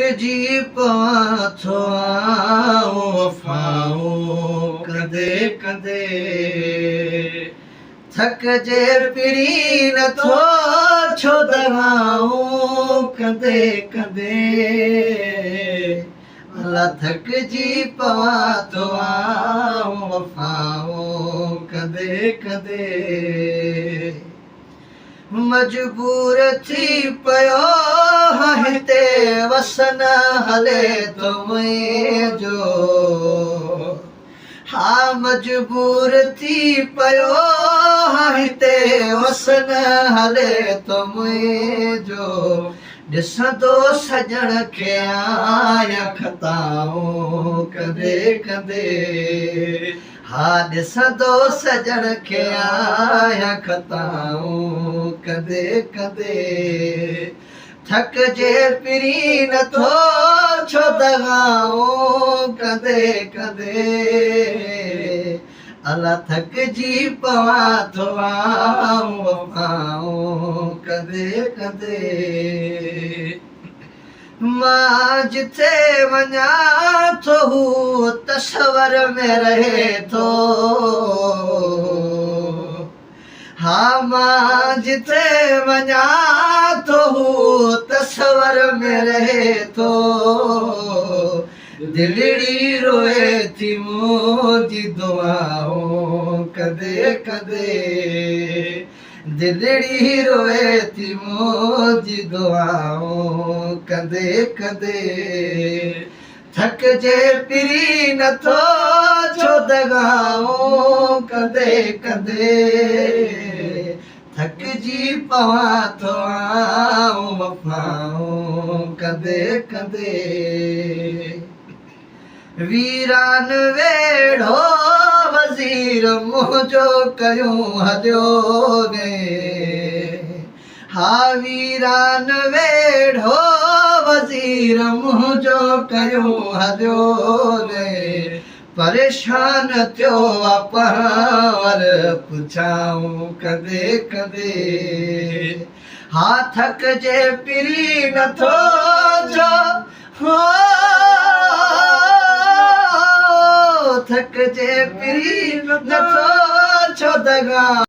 ٿڪجي پوان ٿو آئون وفائون ڪندي ڪندي ٿڪجي پرين نٿو ڇو دغائون ڪندي ڪندي الا ٿڪجي پوان ٿو آئون وفائون ڪندي ڪندي. مجبور ٿي پيو هان هتي وس نه هلي ٿو منهنجو ها مجبور ٿي پيو هان هتي وس نه هلي ٿو منهنجو ڏسندو سڄڻ کي آهيان خطائون ڪندي ڪندي. ها ڏسندو سڄڻ کي آهيان خطائون ڪندي ڪندي ٿڪجي پرين نٿو ڇو دغائون ڪندي ڪندي الا ٿڪجي پوان ٿو آئون وفائون ڪندي ڪندي. مان جتي وڃان ٿو هو تصور ۾ رهي ٿو ها مان جتي وڃان ٿو هو تصور ۾ رهي ٿو دلڙي روئي ٿي منهنجي دعائون ڪندي ڪندي دلڙي روئي ٿي منهنجي دعائون ڪندي ڪندي ٿڪجي پري نٿو ڇو دغائون ڪندي ڪندي ٿڪجي پوان ٿو آئون وفائون ڪندي ڪندي. ويران ويڙهو وزير منهنجو ڪيون هليو وي ها ويران ويڙهو وزير منهنجو ڪيون هليو وي پريشان ٿيو آ پنهور پڇائون ڪندي ڪندي ها ٿڪجي پري نٿو جو هو ٿڪجي پري نٿو ڇو دغا.